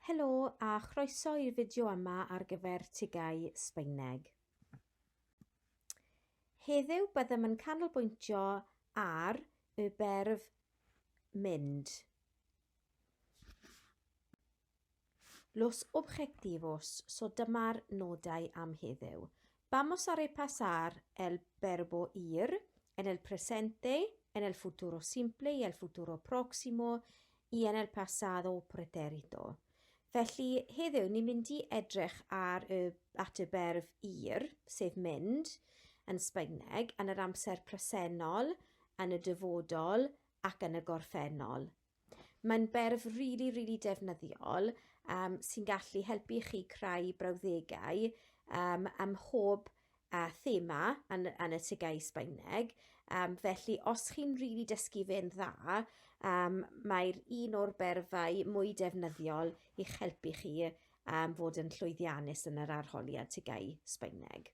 Helo a chroeso i'r fideo yma ar gyfer TGAU Sbaeneg. Heddiw byddem yn canolbwyntio ar y berf mynd. Los objetivos, so dyma'r nodau am heddiw. Vamos a repasar el verbo ir en el presente, en el futuro simple y el futuro próximo y en el pasado pretérito. Felly, heddiw ni'n mynd i edrych ar y, at y berf ir, sef mynd, yn Sbaeneg, yn yr amser presennol, yn y dyfodol ac yn y gorffennol. Mae'n berf rili, really, rili really defnyddiol um, sy'n gallu helpu chi creu brawddegau um, ym mhob a thema yn, yn y TGAU Sbaeneg. Um, felly, os chi'n rili really dysgu fe'n dda, um, mae'r un o'r berfau mwy defnyddiol i'ch helpu chi um, fod yn llwyddiannus yn yr arholiad TGAU Sbaeneg.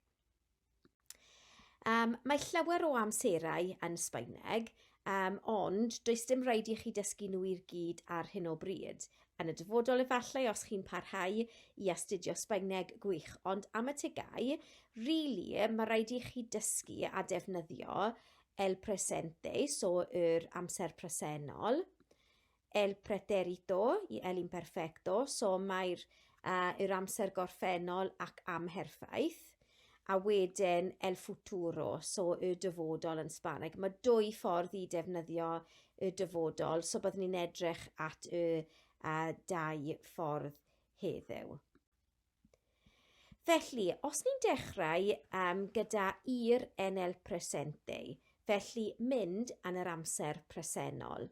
Um, mae llawer o amserau yn Sbaeneg, um, ond does dim rhaid i chi dysgu nhw i'r gyd ar hyn o bryd. Yn y dyfodol efallai os chi'n parhau i astudio Sbaeneg, gwych, ond am y TGAU, really, mae rhaid i chi dysgu a defnyddio el presente, so yr amser presennol, el pretérito i el imperfecto, so mae'r uh, yr amser gorffennol ac amherffaith, a wedyn el futuro, so y dyfodol yn Sbaneg. Mae dwy ffordd i defnyddio y dyfodol, so byddwn ni'n edrych at y uh, dau ffordd heddiw. Felly, os ni'n dechrau um, gyda ir en el presente, felly mynd yn yr amser presennol.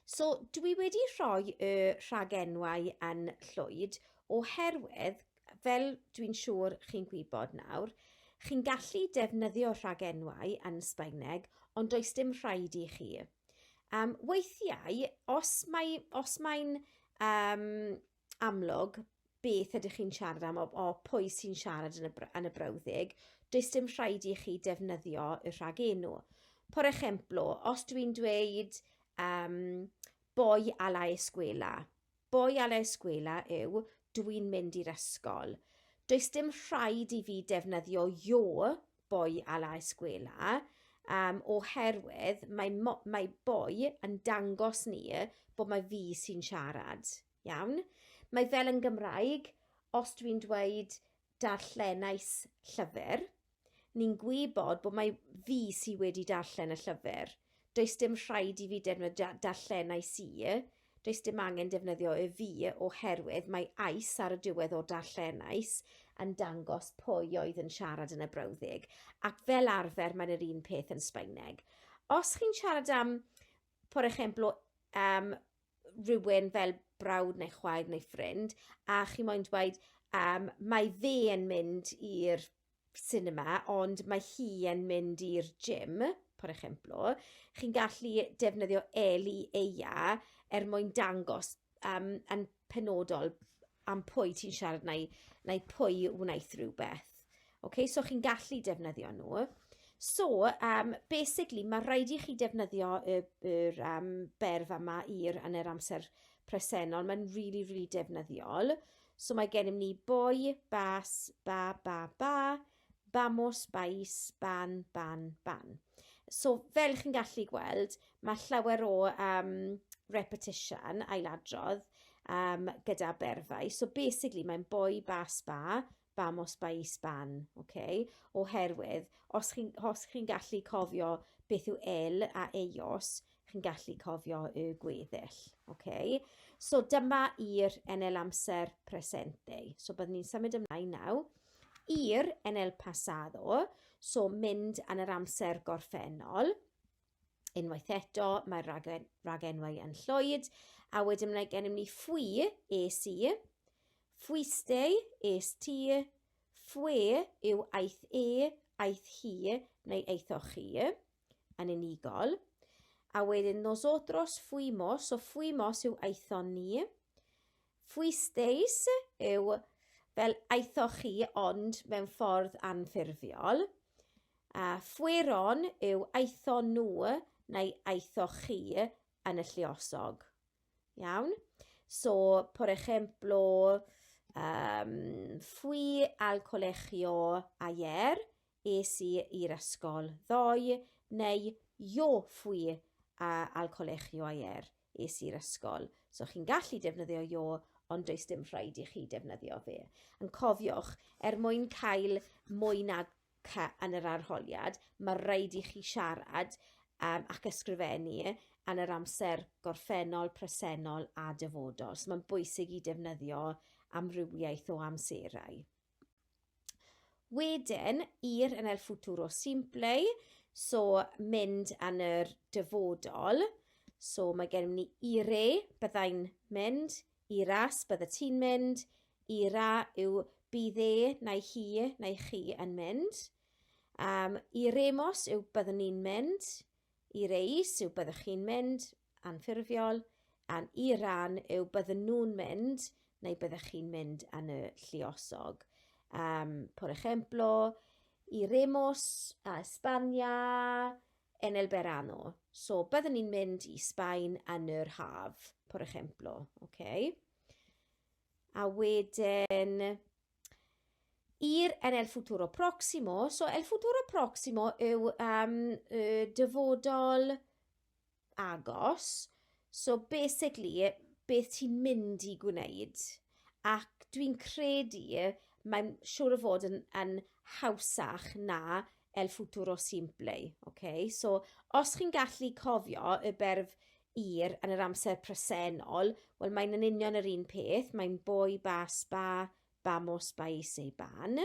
So, dwi wedi rhoi y rhagenwau yn llwyd oherwydd, fel dwi'n siŵr chi'n gwybod nawr, chi'n gallu defnyddio rhagenwau yn Sbaeneg, ond does dim rhaid i chi. Um, weithiau, os, mae, os mae'n um, amlwg beth ydych chi'n siarad am, o, o pwy sy'n siarad yn y, yn y brawddeg, does dim rhaid i chi defnyddio y rhagenw. Por ejemplo, os dwi'n dweud um, voy a la escuela, voy a la escuela yw dwi'n mynd i'r ysgol. Does dim rhaid i fi defnyddio yo voy a la escuela, um, oherwydd mae, mae voy yn dangos ni bod mae fi sy'n siarad. Iawn? Mae fel yn Gymraeg, os dwi'n dweud darllenais llyfr, ni'n gwybod bod mae fi sydd wedi darllen y llyfr. Does dim rhaid i fi defnyddio darllenais i, does dim angen defnyddio y fi oherwydd mae ais ar y diwedd o darllenais yn dangos pwy oedd yn siarad yn y brawddeg. Ac fel arfer mae'n yr un peth yn Sbaeneg. Os chi'n siarad am, por ejemplo, um, rhywun fel brawd neu chwaer neu ffrind, a chi moyn dweud, um, mae fe yn mynd i'r cinema, ond mae hi yn mynd i'r gym, por ejemplo, chi'n gallu defnyddio el i ella er mwyn dangos um, yn penodol am pwy ti'n siarad neu, neu pwy wnaeth rhywbeth. Okay, so chi'n gallu defnyddio nhw. So, um, basically, mae rhaid i chi defnyddio y, yr um, berf yma i'r yn yr amser presennol. Mae'n really, really defnyddiol. So mae gennym ni voy, vas, va, va, va, vamos, vais, van, van, van. So, fel chi'n gallu gweld, mae llawer o um, repetition, ailadrodd, um, gyda berfau. So, basically, mae'n voy, vas, va, vamos, vais, van, okay? Oherwydd, os chi'n chi gallu cofio beth yw él a ellos, chi'n gallu cofio y gweddill. Okay? So dyma ir en el amser presente. So byddwn ni'n symud ymlaen nawr. Ir en el pasado, so mynd yn yr amser gorffennol. Unwaith eto, mae'r rhagen, rhagenwau yn llwyd. A wedyn mae gennym ni fui, es i, fuiste, es ti, fue yw aeth e, aeth hi, neu aethoch chi, yn unigol. A wedyn nosotros fuimos, so fuimos yw aethon ni. Fuisteis yw fel aethoch chi ond mewn ffordd anffurfiol. A fueron yw aethon nhw neu aethoch chi yn y lluosog. Iawn? So, por ejemplo, um, fui al colegio ayer, es i i'r ysgol ddoe, neu yo fui a, al colegio ayer, es i'r ysgol. So chi'n gallu defnyddio yo, ond does dim rhaid i chi defnyddio fe. Yn cofiwch, er mwyn cael mwy na C yn yr arholiad, mae rhaid i chi siarad um, ac ysgrifennu yn yr amser gorffennol, presennol a dyfodol. So mae'n bwysig i defnyddio amrywiaeth o amserau. Wedyn, ir yn el futuro simple, so mynd yn yr dyfodol. So mae gennym ni ire, byddai'n mynd, iras, bydde ti'n mynd, ira yw bydd e, neu hi, neu chi yn mynd. Um, iremos yw byddwn ni'n mynd, ireis yw byddwch chi'n mynd, anffurfiol, a'n iran yw byddwn nhw'n mynd, neu byddwch chi'n mynd yn y lluosog. Um, por ejemplo, iremos a España en el verano. So, byddwn ni'n mynd i Sbaen yn yr haf, por ejemplo. Okay? A wedyn, ir en el futuro próximo. So, el futuro próximo yw um, y dyfodol agos. So, basically, beth ti'n mynd i gwneud. Ac dwi'n credu mae'n siŵr o fod yn, yn hawsach na el futuro simple. Okay? So, os chi'n gallu cofio y berf ir yn yr amser presennol, wel mae'n yn union yr un peth, mae'n boi, bas, ba, bamos, bais, ei ban.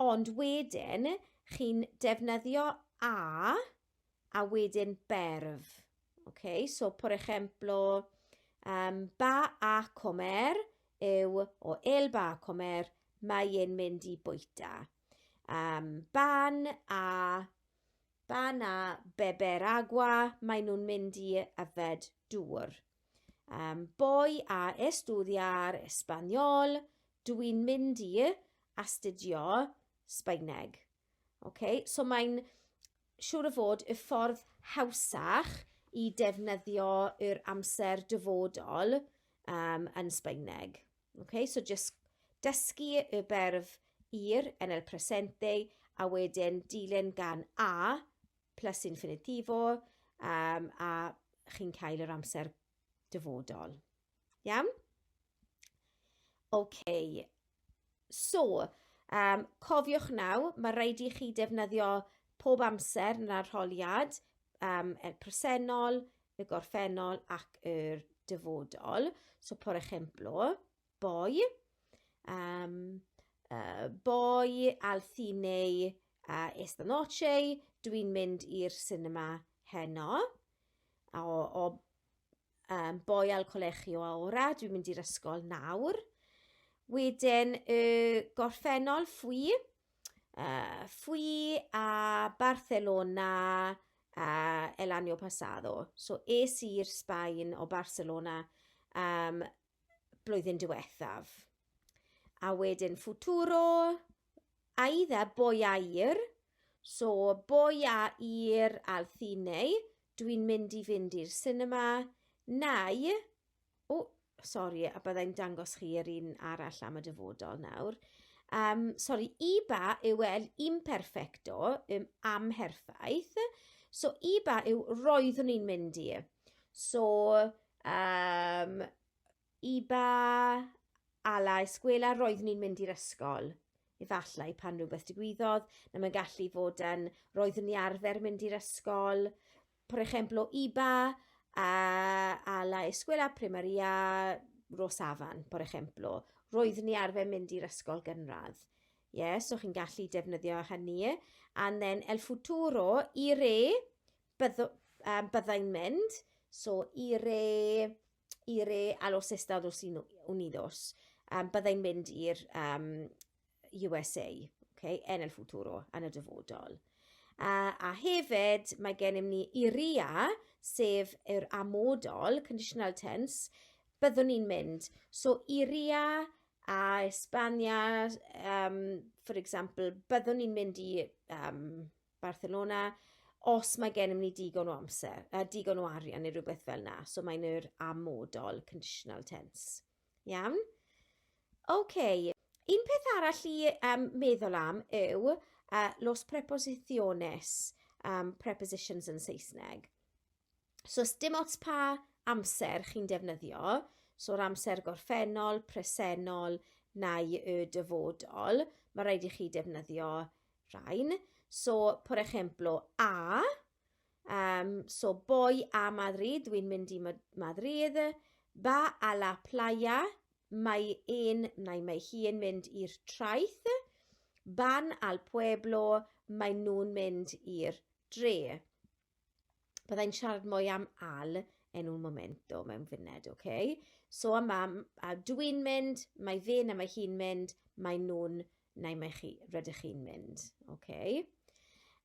Ond wedyn, chi'n defnyddio a a wedyn berf. Okay, so por ejemplo, um, ba a comer yw o el ba a comer, mae e'n mynd i bwyta. Um, ban a ban a beber agua, mae nhw'n mynd i yfed dŵr. Um, voy a estudiar español, dwi'n mynd i astudio Sbaeneg. Okay? So mae'n siŵr o fod y ffordd hawsach i defnyddio yr amser dyfodol um, yn Sbaeneg. Okay? So just dysgu y berf ir en el presente a wedyn dilyn gan a plus infinitivo um, a chi'n cael yr amser dyfodol. Iawn? OK. So, um, cofiwch naw, mae rhaid i chi defnyddio pob amser yn arholiad, um, er presennol, y gorffennol ac yr dyfodol. So, por ejemplo, voy, um, uh, voy al cine uh, esta noche, dwi'n mynd i'r cinema heno. A o, o um, voy al colegio ahora, dwi'n mynd i'r ysgol nawr. Wedyn y gorffennol fui, uh, fui a Barcelona uh, el año pasado. So es i'r Sbaen o Barcelona um, blwyddyn diwethaf. A wedyn futuro, Aida voy a ir. So voy a ir al cine. Dwi'n mynd i fynd i'r cinema. Neu, o, oh, sori, a byddai'n dangos chi yr un arall am y dyfodol nawr. Um, sorry, iba yw el imperfecto, um, amherffaith. So iba yw roeddwn i'n mynd i. So, um, Iba a la escuela, roeddwn i'n mynd i'r ysgol. Efallai pan rhywbeth digwyddodd, na mae'n gallu fod yn roeddwn i arfer mynd i'r ysgol. Por ejemplo, iba a, a la escuela primaria Rosafan, por ejemplo. Roeddwn i arfer mynd i'r ysgol gynradd. Yeah, so chi'n gallu defnyddio hynny. And then el futuro, iré, byddo, um, byddai'n mynd. So, iré iré a los Estados Unidos. Um, byddai'n mynd i'r um, USA, okay, en el futuro, yn y dyfodol. Uh, a hefyd, mae gennym ni iria, sef yr amodol, conditional tense, byddwn ni'n mynd. So, iria a España, um, for example, byddwn ni'n mynd i um, Barcelona, os mae gennym ni digon o amser, a digon o arian neu rhywbeth fel na. So mae'n yr amodol, conditional tense. Iawn? OK. Un peth arall i um, meddwl am yw los preposiciones, prepositions yn Saesneg. So, dim ots pa amser chi'n defnyddio, so'r amser gorffennol, presennol neu y dyfodol, mae rhaid i chi defnyddio rhain. So, por ejemplo, a, so voy a Madrid, dwi'n mynd i Madrid, va a la playa, mae e'n neu mae hi yn mynd i'r traeth, van al pueblo, mae nhw'n mynd i'r dre. Byddai'n siarad mwy am al en un momento mewn funed, oce? Okay? So yma, a dwi'n mynd, mae fe neu mae hi'n mynd, mae nhw'n neu mae chi, rydych chi'n mynd, oce? Okay?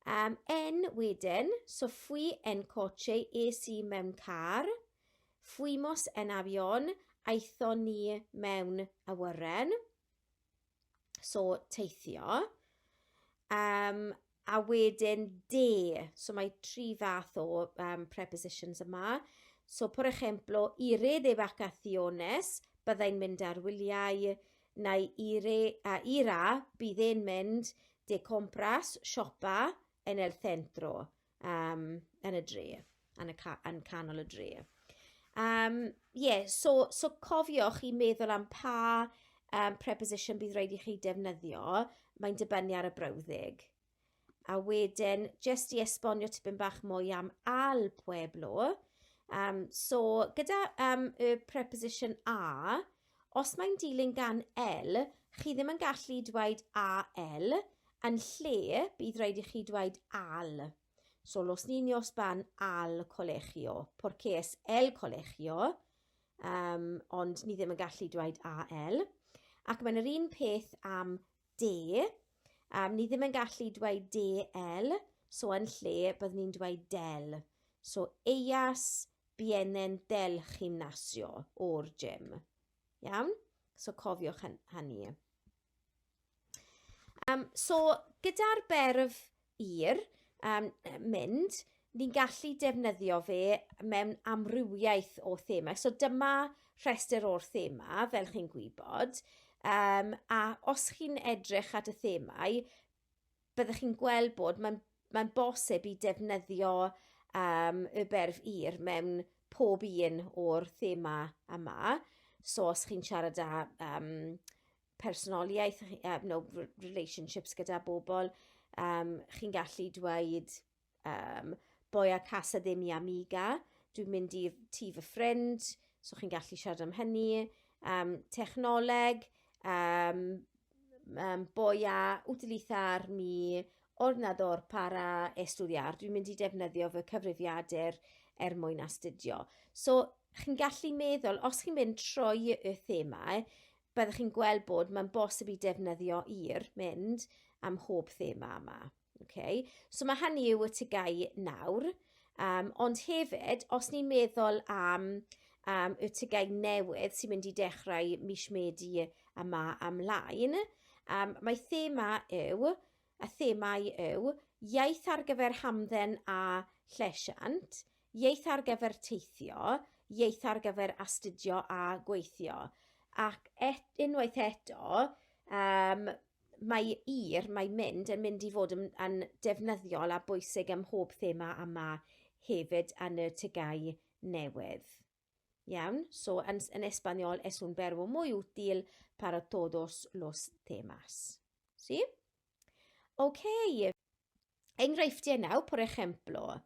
En wedyn, so fui en coche, es i mewn car, fuimos en avión, aethon ni mewn awyren, so teithio. A wedyn de, so mae tri fath o prepositions yma. So, por ejemplo, iré de vacaciones, byddai'n mynd ar wyliau, neu iré, irá, bydd e'n mynd de compras, siopa, en el centro, yn y dre, yn, y ca yn canol y dre. Yeah, so cofiwch i meddwl am pa preposition bydd rhaid i chi defnyddio, mae'n dibynnu ar y brawddeg. A wedyn, jyst i esbonio tipyn bach mwy am al pueblo, so gyda y preposition a, os mae'n dilyn gan el, chi ddim yn gallu dweud a el, yn lle bydd rhaid i chi dweud al. So los niños van al colegio, porque es el colegio, ond ni ddim yn gallu dweud a el. Ac mae'n yr un peth am de. Ni ddim yn gallu dweud de el, so yn lle byddwn ni'n dweud del. So ellas vienen del gimnasio, o'r gym. Iawn? So cofiwch hynny. So, gyda'r berf ir, mynd, ni'n gallu defnyddio fe mewn amrywiaeth o themau. So dyma rhestr o'r thema, fel chi'n gwybod. A os chi'n edrych at y themau, byddwch chi'n gweld bod mae'n mae bosib i defnyddio y berf ir mewn pob un o'r thema yma. So os chi'n siarad â personoliaeth, no, relationships gyda bobl, chi'n gallu dweud voy a casa de mi amiga, dwi'n mynd i tŷ fy ffrind, so chi'n gallu siarad am hynny. Technoleg, voy a utilizar mi ordenador para estudiar, dwi'n mynd i defnyddio fy cyfrifiadur er mwyn astudio. So, chi'n gallu meddwl, os chi'n mynd trwy y themau, byddwch chi'n gweld bod mae'n bosib i defnyddio ir, mynd, am hob thema yma. Okay? So mae hynny yw y TGAU nawr, ond hefyd, os ni'n meddwl am y TGAU newydd sy'n mynd i dechrau mis Medi yma ymlaen, mae thema yw, y themau yw iaith ar gyfer hamdden a llesiant, iaith ar gyfer teithio, iaith ar gyfer astudio a gweithio. Ac unwaith eto, mae ir, mae mynd, yn mynd i fod yn, yn defnyddiol a bwysig ym mhob thema yma hefyd yn y TGAU newydd. Iawn? So, en, en español es un verbo muy útil para todos los temas. ¿Sí? Ok. Enghreifftiau nawr, por ejemplo.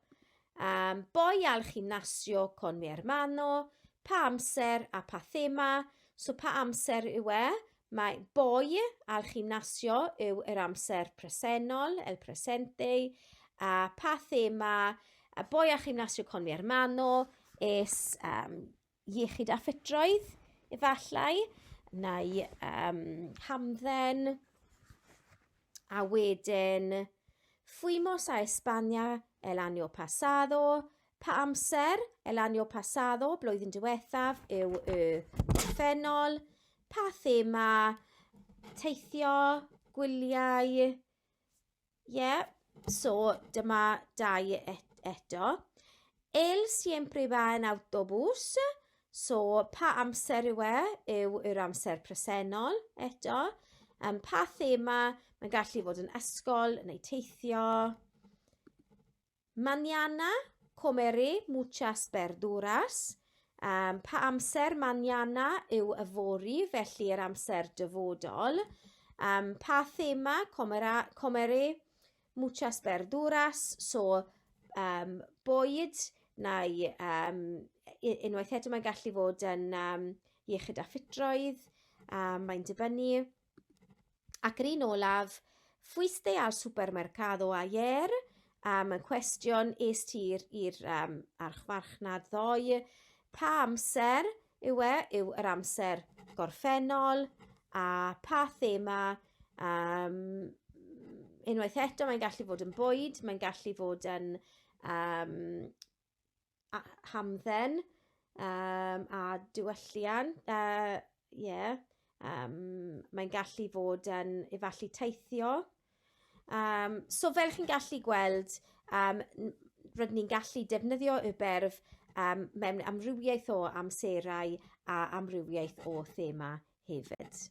Voy al gimnasio con mi hermano. Pa amser a pa thema. So pa amser yw e? Mae voy al gimnasio yw yr amser presennol, el presente. A pa thema? A voy al gimnasio con mi hermano es iechyd a ffitrwydd, efallai, neu hamdden. A wedyn, fuimos a España el año pasado. Pa amser? El año pasado, blwyddyn diwethaf, yw y gorffennol. Pa thema? Teithio, gwyliau. Ie. Yeah. So, dyma dau et eto. El siempre va en autobús. So, pa amser yw e? Yw yr amser presennol eto. Um, pa thema? Mae'n gallu fod yn ysgol neu teithio. Mañana comeré muchas verduras. Um, pa amser mañana yw yfory, felly yr amser dyfodol. Um, pa thema comera, comeré muchas verduras, so um, bwyd, neu um, unwaith eto mae'n gallu fod yn um, iechyd a ffitrwydd, um, mae'n dibynnu. Ac yr un olaf, fuiste al supermercado ayer? Um, yn cwestiwn, es ti i'r um, archfarchnad ddoe? Pa amser yw e? Yw yr amser gorffennol? A pa thema? Um, unwaith eto, mae'n gallu fod yn bwyd, mae'n gallu fod yn um, hamdden um, a diwylliant. Uh, yeah. um, mae'n gallu fod yn efallai teithio. Um, so fel chi'n gallu gweld, um, rydyn ni'n gallu defnyddio y berf um, mewn amrywiaeth o amserau a amrywiaeth o thema hefyd.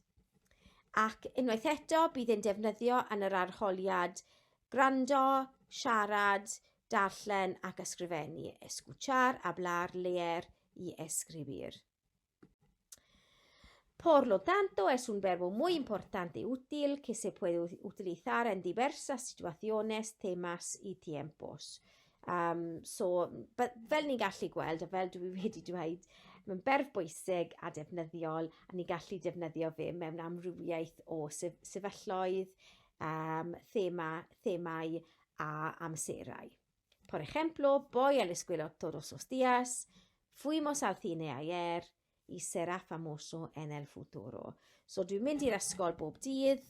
Ac unwaith eto, bydd e'n defnyddio yn yr arholiad gwrando, siarad, darllen ac ysgrifennu. Escuchar, hablar, leer y escribir. Por lo tanto, es un verbo muy importante y útil que se puede utilizar en diversas situaciones, temas y tiempos. Um, so, fel ni'n gallu gweld, a fel dwi wedi dweud, mae'n berf bwysig a defnyddiol, a ni'n gallu defnyddio fe mewn amrywiaeth o sef sefylloedd, um, thema, themau a amserau. Por ejemplo, voy a la escuela todos los días, fuimos al cine ayer y será famoso en el futuro. So dwi'n mynd i'r ysgol bob dydd,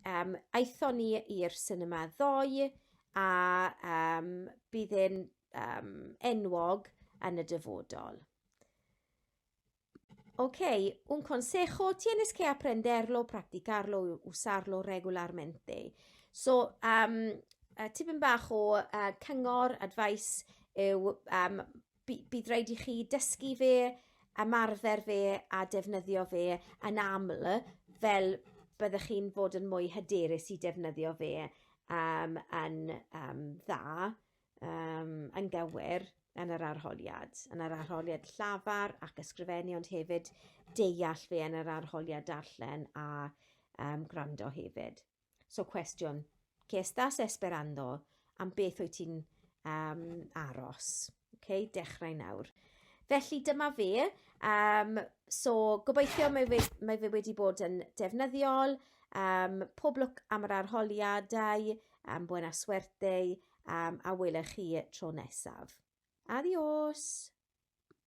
um, aethon ni i'r sinema ddoe a um, bydd e'n um, enwog yn y dyfodol. Ok, un consejo, tienes que aprenderlo, practicarlo, usarlo regularmente. So, um, uh, tipyn bach o uh, cyngor, advice yw um, bydd rhaid i chi dysgu fe, ymarfer fe a defnyddio fe yn aml fel byddwch chi'n fod yn mwy hyderus i defnyddio fe um, yn um, dda um, yn gywir yn yr arholiad. Yn yr arholiad llafar ac ysgrifennu, ond hefyd deall fe yn yr arholiad darllen a um, gwrando hefyd. So cwestiwn, que estás esperando? Am beth wyt ti'n um, aros? Okay, dechrau nawr. Felly dyma fe. Um, so gobeithio mae fe, mae fe wedi bod yn defnyddiol. Um, pob lwc am yr arholiadau. Um, buena suerte. Um, a welech chi tro nesaf. Adios!